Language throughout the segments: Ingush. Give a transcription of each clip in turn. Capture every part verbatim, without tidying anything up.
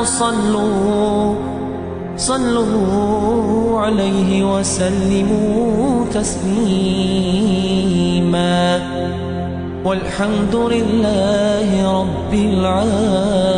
صلوا، صلوا عليه وسلموا تسليما. والحمد لله رب العالمين.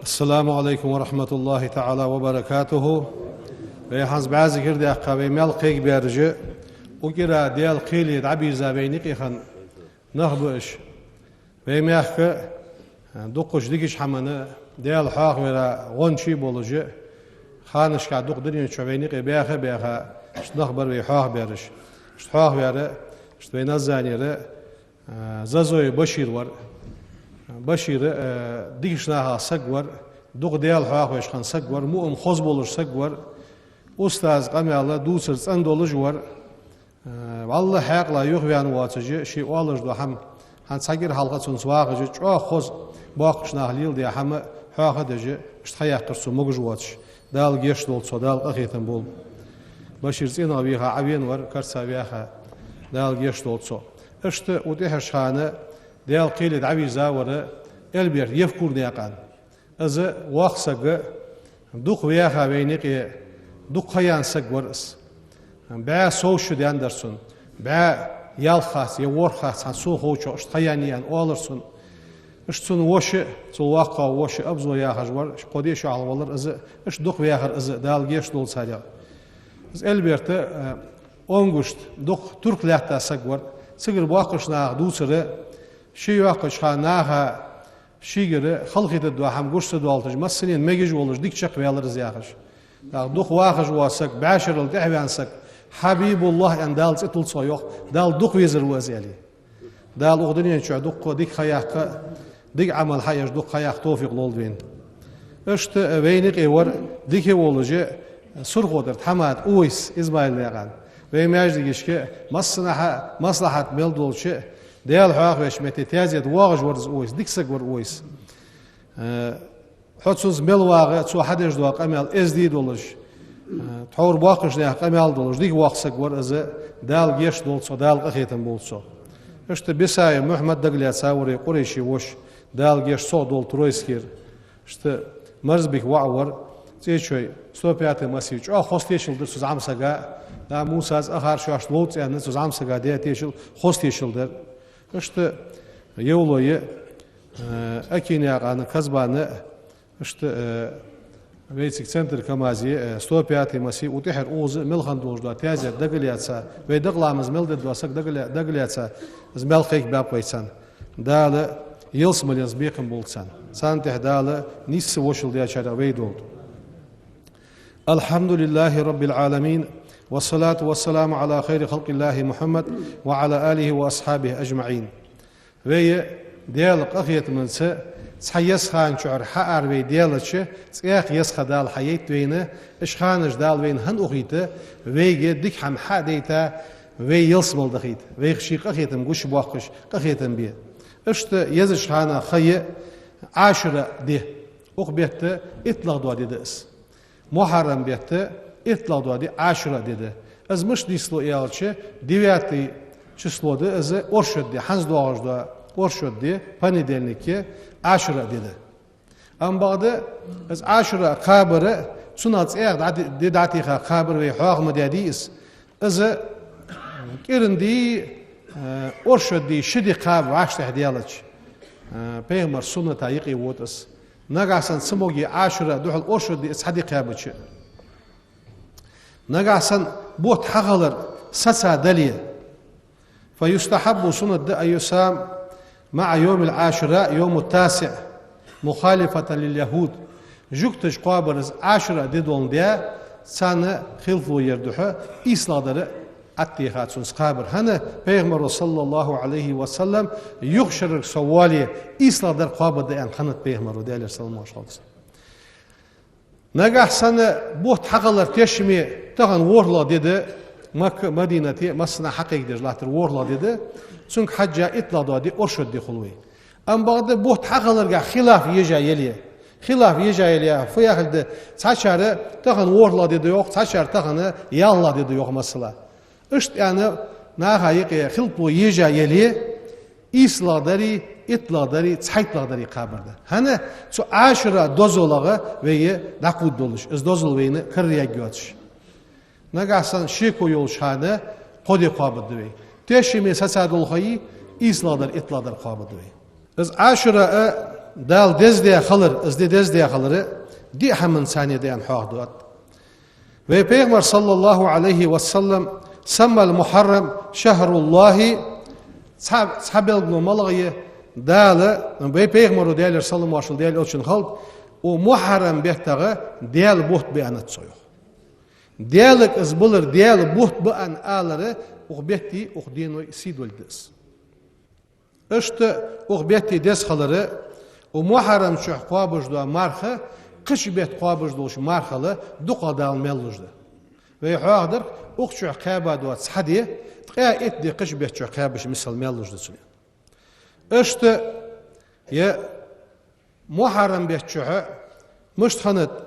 السلام عليكم ورحمة الله تعالى وبركاته. Вай хӀанз бӀаь зикар даьккха, вай мел кхайкабаьраш а, укх кӀира Даьла кхеле дӀабийрза вайна юкъе хинна нах ба уж. Вай мехка дуккхача дикача хӀамана Даьла хьоахавара гӀончий болаш а, ханашка дукха дунен чу вайна юкъе баьха а баьха, иштта нах бар вай хьоахабаьраш. Иштта хьоахаваьр, иштта вай Назанера, а, Зазой Башир вар. Башир, а, дикача нахах саг вар, дукха Даьла хьоахавеш хинна саг вар, муъам хоза болаш саг вар, устаза къамаьл дувцар цӀена долаш вар. А, валлахӀи, хьаькъала юхаваьнна воацаш а, ше оалаш дола хӀама, хӀанз цхьа кӀира хьалха цунца вахаш а, чӀоагӀа хоза боккхача наха леладаь хӀама хьоаха а деш а, иштта хьаяьккхар цо могаш воацаш. Дала гешт долда цох, Дала къахетам болба. Башир цӀенагӀа вийха Ӏавена вар, карца ваьха, Дала гешт долда цох. Иштта укх тӀехьарча хана Даьла кхеле дӀавийрза вар Эльберт Евкурнаькъан. Из воккха саг, дукха ваьха вайна юкъе, дукха ха яьнна саг вар из. БӀаь сов шу даьннадар цун, бӀаь ялх харц е ворхӀ харц хӀанз сона ховчох иштта ха яьннай аьнна оалар цун. Иштта цун воша, цул воккхагӀа воша Абзо яхаш вар, кхо-диъ шу хьалха валар из, иштта дукха ваьхар из, Дала гешт долда царех. Из Эльберт, э, онгушт, дукха турка лаьтта саг вар, цигара боккхача наха дувцар, ше йоаккхача хана наха шийгара халахетаргдола хӀама гуш ца доалийташ, массанена мегаш волаш, дика чакхваьлар из яхаш. ТӀаккха дукха вахаш вола саг, бӀаь шерал тӀехьаваьнна саг, ХьабибуллахӀ аьнна Дала цӀи тилла цох йоах, Дала дукха везар ва из аьле. Дала укх дунен чу дуккха дика ха яккха, дика Ӏамал хьаеш дукха ха яккха товфикъ лолда вайна. Иштта вайна юкъе вар дика волаш а, Сурхо тӀара Тхьамада Увайс Измаилнаькъан. Вай маьждигашка массанахьа маслахьат мел долча, Даьла хьоахавеча метте таьзета воагӀаш вар из Увайс, дика саг вар Увайс. Э, хьо цунца мел вагӀа, цо хьадеш дола къамаьл эздий долаш, э, тхьовра боккхача наьха къамаьл долаш, дика воккха саг вар из, Дала гешт долда цох, Дала къахетам болба цох. Иштта Бисаев Мухьмад дагалаьца вар, Къурайши воша, Дала гешт, цох дола Троицкера. Иштта Марзбика воӀ вар, ЦӀечой, сто пятый массив, чӀоагӀа хоза тешал дир цу зӀамсага, да, Мусас ахар шоашта ловца аьнна, цу зӀамсага даь тешал, хоза тешал дир. Иштта Евлой, э, Акинаькъан, Казбан, иштта, э, вай цига центр КамАЗе, э, сто пятый массив, укх тӀехьара укхаза мел хинна долаш дола таьзет дагалаьца, вай дакъа ламаз мел дергдола саг дагалаь-, дагалаьца, из мел кхайкабаьб вай царна. Дала ялсмаленца бекхам болба царна. Царна тӀехьа Дала нийсса вошал дечарех вай долда. الحمد لله رب العالمين، والصلاة والسلام على خير خلق الله محمد وعلى آله وأصحابه أجمعين. Вай Даьла къахетамца цхьа еза хана чухьара хьаара вай даьлча, цхьаькха еза ха Дала хьайайта вайна, уж ханаш Дала вайна хӀана ухийта, вайга дика хӀама хьа а дайта, вай ялсмала дахийта, вайх ший къахетам гуш боаккхаш, къахетам бе. Иштта езача хана ха я Ӏашура ди. Укх бетта иттлагӀа дола ди да из. Мухьаррам бетта иттлагӀа дола ди Ӏашура ди да. Из мишта нийслу аьлча, девятое число да из, оршот ди, хӀанз доагӀаш дола оршот ди, понедельник, Ӏашура ди да. Амма бакъда из Ӏашура кхабар, цунах цхьаькха дӀа-, ди дӀатеха кхабар вай хьоаха ма даьдий из. Из кӀиранди, э, оршот ди ши ди кхаба вӀаштӀехьа даьлча, э, пайхамара сунната юкъе вода из. Нагахьа санна ца моге Ӏашура духьал оршот ди цхьа ди кхаьбача. Нагахьа санна бутт хьахилар сацадале, فيستحب, суннат да, أن يصام مع يوم عاشوراء يوم التاسع مخالفة لليهود. Жугташа кхоабар из Ӏашура ди доландаь, царна хилафло яр духьа, ийслагӀдар Ӏаттеха цунца кхабар. ХӀана, пайхамара, صلى الله عليه وسلم, юха шерага со воале, ийслагӀдар кхоабаргда аьнна хиннад пайхамара, Даьлера салам-моаршал хилда цунна. Нагахьа санна бутт хьахилар тешаме тахан ворхӀлагӀа ди да, Макка, Мадинате массанахьа хьакхайкадеш латтар ворхӀлагӀа ди да, цунга хьежжа иттлагӀа дола ди оршот ди хул вай. Амма бакъда бутт хьахиларгахьа хилаф ежа яле, хилаф ежа яле, фу яхилга да, цхьачар тахан ворхӀлагӀа ди да йоах, цхьачар тахан ялхлагӀа ди да йоах, масала. Иштта аьнна, наха юкъе хилафло ежа яле, ийслагӀдари, иттлагӀдари, цхьайттлагӀдари кхабар да. ХӀана, цу Ӏашура дозалагӀа вай дӀакхувда долаш, из дозал вайна караергйоацаш. Нагахьа санна шеко йолча хана кхо ди кхоабаргда вай. Тешаме сацадола ха я, ийслагӀдар, иттлагӀдар кхоабаргда вай. Из Ӏашура а Дала деза даь хилар, из ди деза даь хилар, диъ хӀаманца да аьнна хьоахаду. Вай Пайхамара, صلى الله عليه وسلم, سمى المحرم شهر الله, цхьа, цхьа белгало малагӀа я, Дала, вай Пайхамара, Даьлера салам-моаршал Даьла Элчана хилда, укх мухьаррам беттагӀа Даьла бутт ба аьннад цо, йоах. Даьлага из балар Даьла бутт ба аьнна алар, укх бетта, укх дена сий долга да из. Иштта укх бетта деза хилар, укх мухьаррам чу кхоабаш дола марха кхыча бетта кхоабаш долча мархал дукхагӀа Дала маьл луш да. Вай хьоахадаьр, укх чу кхаьба доаца цхьа ди, ткъаь итт ди кхыча бетта чу кхаьбача мисал маьл луш да цунна. Иштта е мухьаррам бетта чухь мишта хиннад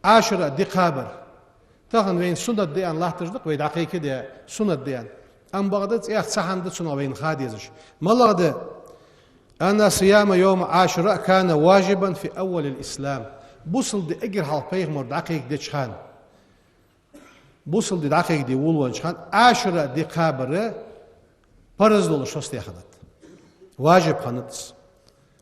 Ӏашура ди кхабар. Тахан вайна суннат да аьнна латташ да-кх, вай дӀакхайкадаь суннат да аьнна. Амма бакъда цӀаьхха цхьа хӀама да цунах вайна ха дезаш. МалагӀа да? أن صيام يوم عاشوراء كان واجبا في أول الإسلام. Бусалба ди эггара хьалха Пайхамара дӀакхайкадеча хана, бусалба ди дӀакхайкаде волавеннача хана Ӏашура ди кхабар парз долаш хьастеханат. Важиб хиннад из.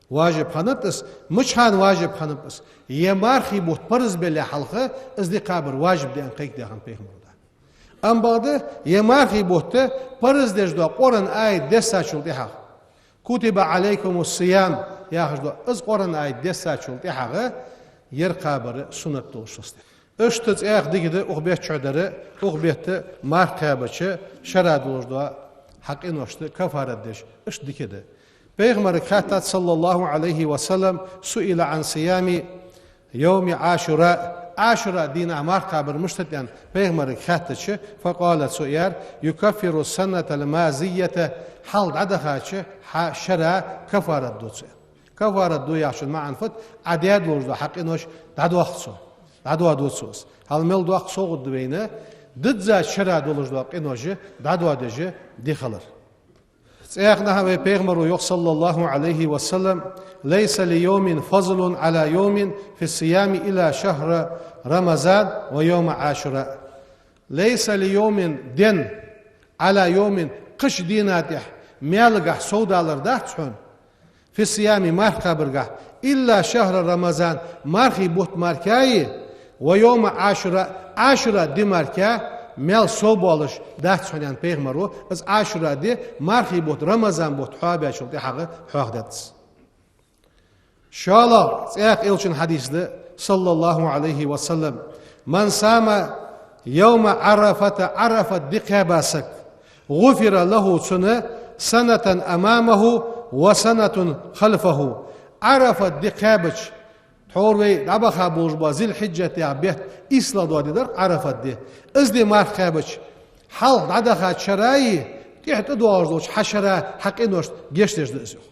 Важиб хиннад из. Мича хана важиб хиннаб из? Е мархий бутт парз бале хьалха из ди кхабар важиб да аьнна кхайкадаь хиннад Пайхамара. Амма бакъда е мархий бутт парз деш дола Къуръан аят дессачул тӀехьагӀа, كتب عليكم الصيام яхаш дола из Къуръан аят дессачул тӀехьагӀа ер кхабар суннат долаш хьастеханат. Иштта цӀаьхха дика да укх бетта чухь дар, укх бетта марха кхаьбача шера долаш дола хьа къиношта кафарат деш, иштта дика да. Пайхамарга хаьттад, صلى الله عليه وسلم, سئل عن صيام يوم عاشوراء, Ӏашура дийнахьа марха кхабар мишта да аьнна Пайхамарга хаьттача, فقال, цо аьлар: يكفر السنة الماضية, хьалха дӀадахача хьа шера кафарат ду цо. Кафарат ду яхачун маӀан фуд? Ӏа даь долаш дола хьа къинош дӀадоаккх цо. ДӀадоаду цо из. Хьал мел доккха совгӀат да вайна диззача шера долаш дола къинош дӀадоадеш ди хилар. ЦӀаьхха вай Пайхамара йоах, صلى الله عليه وسلم: ليس ليوم فضل على يوم في الصيام إلا شهر رمضان ويوم عاشوراء. ليس ليوم, ден, على يوم, кхыча дена тӀехь маьлагахь совдалар дац хьона, في الصيام, марха кхабаргахь, إلا شهر رمضان, мархий бутт мара кхы а, ويوم عاشوراء, Ӏашура ди мара кхы а маьл совбоалаш дац хьона, аьннад Пайхамара. Из Ӏашура ди мархий бутт, Рамазан бутт хьоабаьчул тӀехьагӀа хьоахадаьд из. ШоллагӀа, цӀаьхха Элчан хьадис да, صلى الله عليه وسلم: من صام يوم عرفة, Ӏарафат ди кхаьба саг, غفر له, цунна, سنة أمامه وسنة خلفه. Ӏарафат ди кхаьбача, тхьовра вай дӀабаха болаш бола Зуль-Хьиджат яха бетта ийслагӀа дола ди дар-кх Ӏарафат ди. Из ди марха кхаьбача, хьалха дӀадахача шера а, тӀехьа тӀадоагӀаш долча хьа шера, хьа къиношта гешт деш да из, йоах.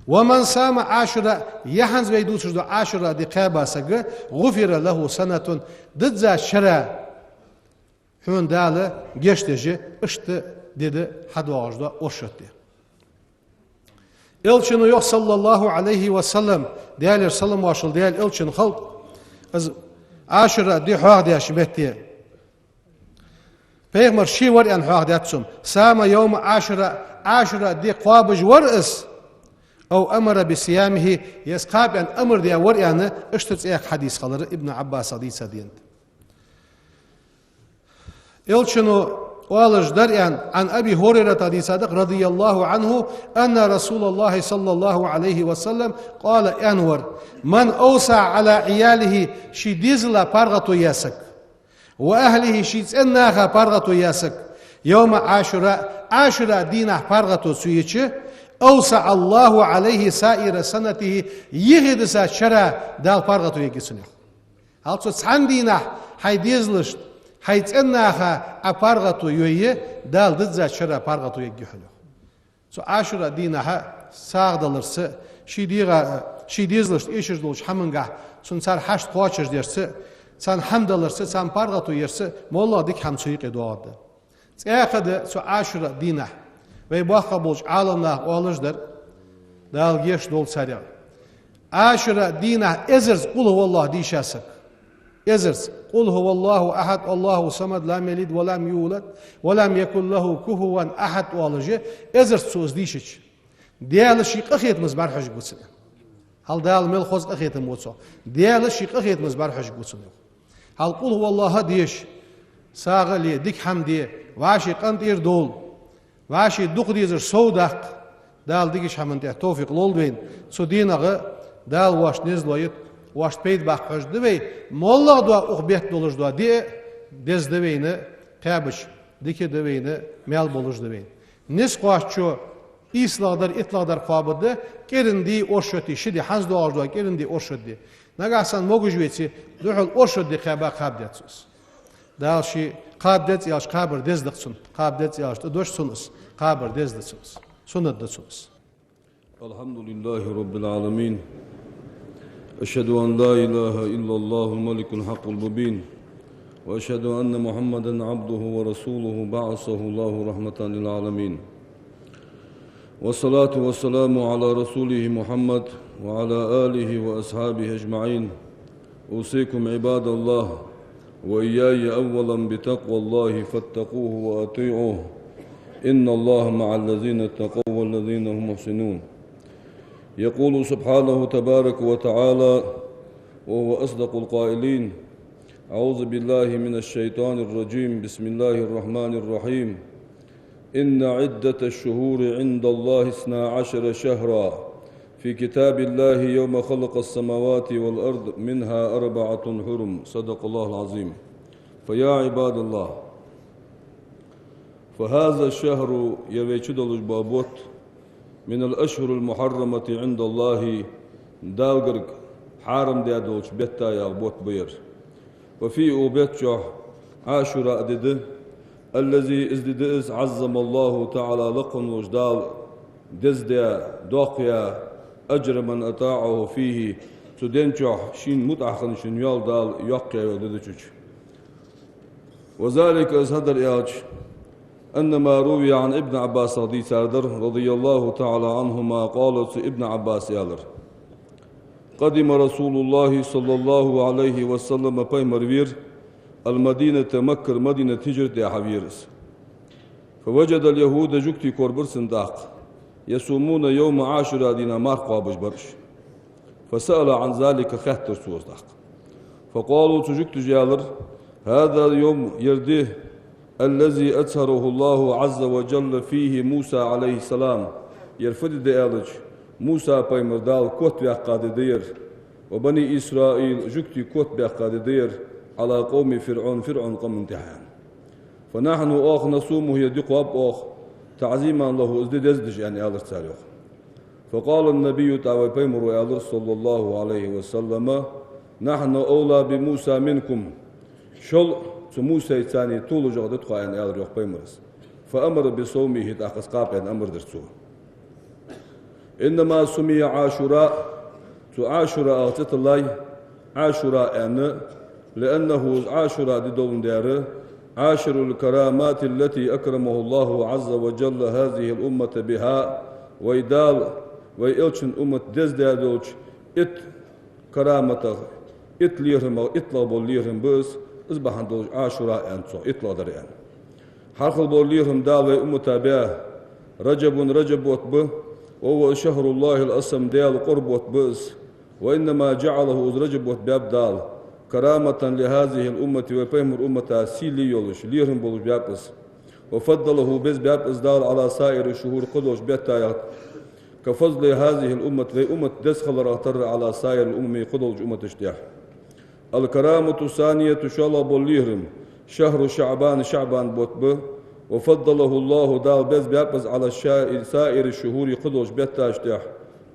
ومن صام عاشوراء, е хӀанз вай дувцаш дола Ӏашура ди кхаьба саг, غفر له سنة, диззача шера хьона Дала гешт деш, иштта ди да хьадоагӀаш дола оршот ди. Элчано йоах, صلى الله عليه وسلم, Даьлера салам-моаршал Даьла Элчана хилда, из Ӏашура ди хьоахадеш метте, Пайхамара ше вар аьнна хьоахадаьд цо: صام يوم عاشوراء, Ӏашура ди кхоабаш вар из, أو أمر بصيامه, е из кхаба аьнна амар даь вар аьнна, иштта цӀаьхха хьадис хилар Ибн Ӏаббасах дийца денад. Элчано оалаш дар аьнна, عن أبي هريرة дийца да-кх, رضي الله عنه, أن رسول الله صلى الله عليه وسلم قال, аьнна вар: من أوسع على عياله, ший дезала паргӀато яь саг, وأهله, ший цӀен наха паргӀато яь саг, يوم عاشوراء, Ӏашура дийнахьа паргӀато цо еча, أوسع الله عليه سائر سنته, юхедисача шера Дала паргӀато ергья цунна, йоах. Хьал цу цхьан дийнахьа хьай дезалашта, хьай цӀен наха Ӏа паргӀато йойя, Дала диззача шера паргӀато ергья хьона, йоах. Цу Ӏашура дийнахьа сагӀа даларца, ший дегӀа, ший дезалашта эшаш долча хӀамангахь цунна цар хьашт кхоачашдерца, царна хӀама даларца, царна паргӀато ярца, моллагӀа дика хӀама цу юкъе доагӀаргда. ЦӀаьхха да цу Ӏашура дийнахьа вай боккхий болча Ӏаламнаха оалаш дар, Дала гешт долда царех, Ӏашура дийнахьа эзарза قل هو الله дийша саг. Эзарза. قل هو الله أحد، الله الصمد، لم يلد ولم يولد، ولم يكن له كفوا أحد оалаш, эзарза цо из дийшача, Даьла ший къахетамца бӀарахьожаргва цунна. Хьал Дала мел хоза къахетам бу цох. Даьла ший къахетамца бӀарахьожаргва цунна, йоах. Хьал «Къул хӀуваллахӀ» деша, сагӀа ле, дика хӀама де, вӀаший къинтӀера довла, вӀаший дукха дезараш совдаккха, Дала дикача хӀаман тӀа товфикъ лолда вайна. Цу дийнахьа Дала вайна низ лойта, вайна пайда баккха хьожаргда вай, моллагӀа дола укх бетта долаш дола ди а деза да вайна, кхаьбача дика да вайна, маьл болаш да вайна. Низ кхоачачо ийслагӀдар, иттлагӀдар кхоабаргда, кӀиранди, оршоти, ши ди, хӀанз доагӀаш дола кӀиранди, оршоти ди. Нагахьа санна могаш веце, духхьал оршоти ди кхаьба, кхаба деза цо из. Дала ший кхаба деза аьлча, кхабар деза да-кх цунна, кхаба деза аьлча, тӀадош цунна из, кхабар деза да цунна из, суннат да цунна из. الحمد لله رب العالمين. أشهد أن لا إله إلا الله الملك الحق المبين. وأشهد أن محمدا عبده ورسوله بعثه الله رحمة للعالمين. والصلاة والسلام على رسوله محمد وعلى آله وأصحابه أجمعين. أوصيكم عباد الله وإياي أولا بتقوى الله فاتقوه وأطيعوه. إن الله مع الذين اتقوا والذين هم محسنون. يقول سبحانه تبارك وتعالى وهو أصدق القائلين: أعوذ بالله من الشيطان الرجيم. بسم الله الرحمن الرحيم. إن عدة الشهور عند الله اثنا عشر شهرا في كتاب الله يوم خلق السماوات والأرض منها أربعة حرم. صدق الله العظيم. فيا عباد الله، فهذا الشهر, ер вай чу долаш бола бутт, من الأشهر المحرمة عند الله, Дала гарга хьарам даь долча беттех бутт ба ер. وفيه, укх бетта чу, عاشوراء ди да, الذي, из ди да из, عظم الله تعالى, лакха волча Дала деза даь, доккха яь, أجر من أطاعه فيه, цу ден чу шийна мутӀахьа хинна йола Дала йоккха яь йола ди да цу чу. وذلك, из хӀана да аьлча, أن ما روي عن ابن عباس, дийцар дар, رضي الله تعالى عنهما قال, цу Ибн Ӏаббаса аьлар: قدم رسول الله صلى الله عليه وسلم, пайхамар вера, المدينة, Маккара Мадинате хӀижрат даь хьавера из. فوجد اليهود, жугтий корабир цунна тӀаккха, يصومون يوم عاشوراء, дийнахьа марха кхоабаш бар уж. فسأل عن ذلك, хаьттар цо из тӀаккха. فقالوا, цу жугташа аьлар: هذا اليوم, ер ди, الذي أظهره الله عز وجل فيه موسى عليه السلام, ер фу ди да аьлча, Муса пайхамар Дала котваьккха ди да ер, وبني إسرائيل, жугтий котбаьккха ди да ер, على قوم فرعون, ФирӀовна къаман тӀа, аьнна. فنحن, оаха, نصومه, ер ди кхоаб оаха, تعظيما له, из ди деза деш, аьнна, аьлар цар, йоах. فقال النبي, тӀаккха вай пайхамаро аьлар, صلى الله عليه وسلم: نحن أولى بموسى منكم, шул цу Мусайца толашагӀа да тхо, аьнна, аьлар, йоах, пайхамара. فأمر بصومه, тӀаккха из кхаба, аьнна, амар дир цо. إنما سمي عاشوراء, цу Ӏашураъах цӀи тиллай Ӏашураъ, аьнна, لأنه, из Ӏашураъ ди доландаь, عاشر الكرامات التي أكرمه الله عز وجل هذه الأمة بها, вай Дала вай элчан уммат деза даь долча итт караматех, итт лерхӀамех иттлагӀа бола лерхӀам ба из, из бахьан долаш Ӏашураъ аьннад цох, иттлагӀдар аьнна. ХӀара хила бола лерхӀам Дала вай уммата баь, رجب, Раджаб бутт ба, وهو شهر الله الأصم, Даьла кӀора бутт ба из. وإنما جعله, из Раджаб бутт баьб Дала, كرامة لهذه الأمة, вай пайхамара уммата сийле йолаш, лерхӀам болаш баьб из. وفضله, беза баьб из Дала, على سائر الشهور, кхыдолча беттех, كفضل هذه الأمة, вай уммат деза хиларах тара, على سائر الأمم, кхыдолча умматашта тӀа. الكرامة الثانية, шоллагӀа бола лерхӀам, شهر شعبان, ШаӀбан бутт ба, وفضله الله, Дала беза баьб из, على شا-, سائر الشهور, кхыдолча бетташта тӀа,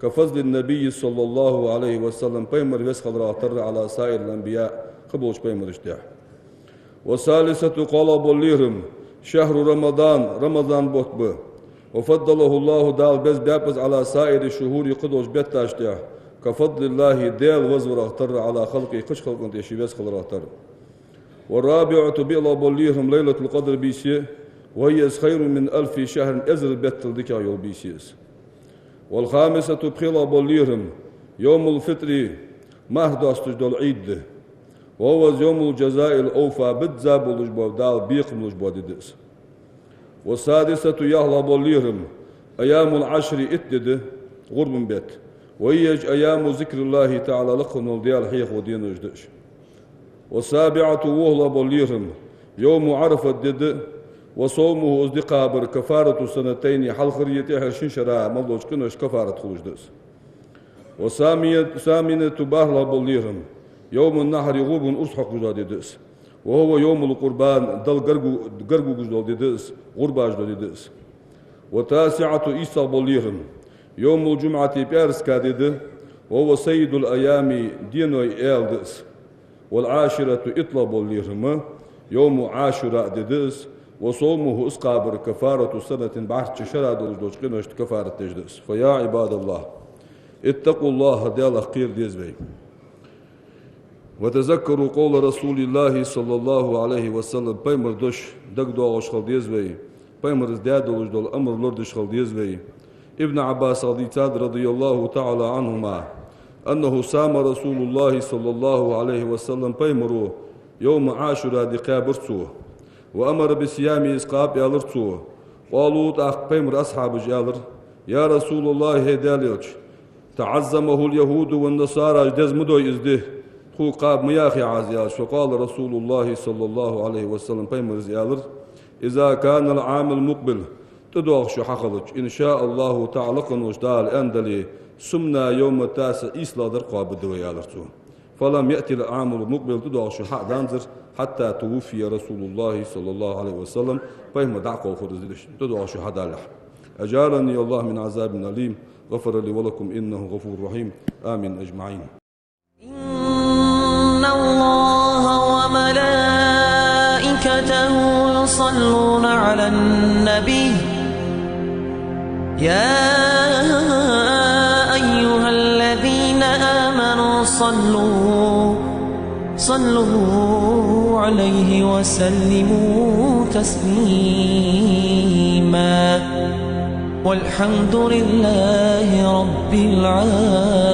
كفضل النبي صلى الله عليه وسلم, пайхамар веза хиларах тара, على سائر الأنبياء, кхыболча пайхамарашта тӀа. والثالثة, кхоалагӀа бола лерхӀам, شهر رمضان, Рамазан бутт ба, وفضله الله, Дала беза баьб из, على سائر الشهور, кхыдолча бетташта тӀа, كفضل الله, Даьла везарах тара, على خلقه, кхыча халкъа тӀа ший веза хиларах тара. والرابعة, биълагӀа бола лерхӀам, ليلة القدر бийса я, وهي, из, خير من ألف شهر, эзар беттал дикагӀа йола бийса я из. والخامسة, пхелагӀа бола лерхӀам, يوم الفطر, марха досташ дола Ӏид да, وهو, из, يوم الجزاء الأوفى, бизза болаш бола, Дала бекхам луш бола ди да из. والسادسة, ялхлагӀа бола лерхӀам, أيام العشر, итт ди да, гӀурбан бетта, وهي أيام ذكر الله تعالى, лакха вола Даьла хьехо денош да уж. والسابعة, вухлагӀа бола лерхӀам, يوم عرفة ди да, وصومه, из ди кхабар, كفارة سنتين, хьалхарча е тӀехьарча шин шера мел долча къиношта кафарат хулаш да из. والثامنة, бархӀлагӀа бола лерхӀам, يوم النحر, гӀурбан урс хьокхаш дола ди да из. وهو يوم القربان, Далла гарга-, гаргагуш дола ди да из, гӀурбаш дола ди да из. والتاسعة, ийслагӀа бола лерхӀам, يوم الجمعة, пӀаьраска ди да, وهو سيد الأيام, деной аьла да из. والعاشرة, иттлагӀа бола лерхӀам, يوم عاشوراء ди да из, وصومه, из кхабар, كفارة سنة, бӀарчча шера долаш долча къиношта кафарат деш да из. فيا عباد الله، اتقوا الله, Даллах кхера деза вай. وتذكروا قول رسول الله صلى الله عليه وسلم, пайхамара дош дагадоагӀаш хила деза вай, пайхамара даь долаш дола амар лорадеш хила деза вай. Ибн Ӏаббасах дийцад, رضي الله تعالى عنهما, أنه صام رسول الله صلى الله عليه وسلم, пайхамара يوم عاشوراء ди кхаьбар цо. وأمر بصيامه, из кхаба аьлар цо. قالوا, тӀаккха пайхамара асхьабаша аьлар: يا رسول الله, хӀай Даьла элча, تعظمه اليهود والنصارى, деза ма дой из ди, тхога кхаба ма яхий Ӏа из, аьлча. فقال رسول الله صلى الله عليه وسلم, пайхамара аьлар: إذا كان العام المقبل, тӀадоагӀа шу хьахилча, إن شاء الله تعالى, лакха волча Дала аьнна дале, صمنا يوم التاسع, ийслагӀа дар кхоабаргда вай, аьлар цо. فلم يأت العام المقبل, тӀадоагӀа шу хьа а даьннадацар, حتى توفي رسول الله صلى الله عليه وسلم, пайхамар дӀакхалхар из ди, тӀадоагӀа шу хьадалалехь. أجارني الله من عذاب أليم، غفر لي ولكم إنه غفور رحيم. آمين أجمعين. إن الله وملائكته يصلون على النبي، يا أيها الذين آمنوا صلوا، صلوا عليه وسلموا تسليما. والحمد لله رب العالمين.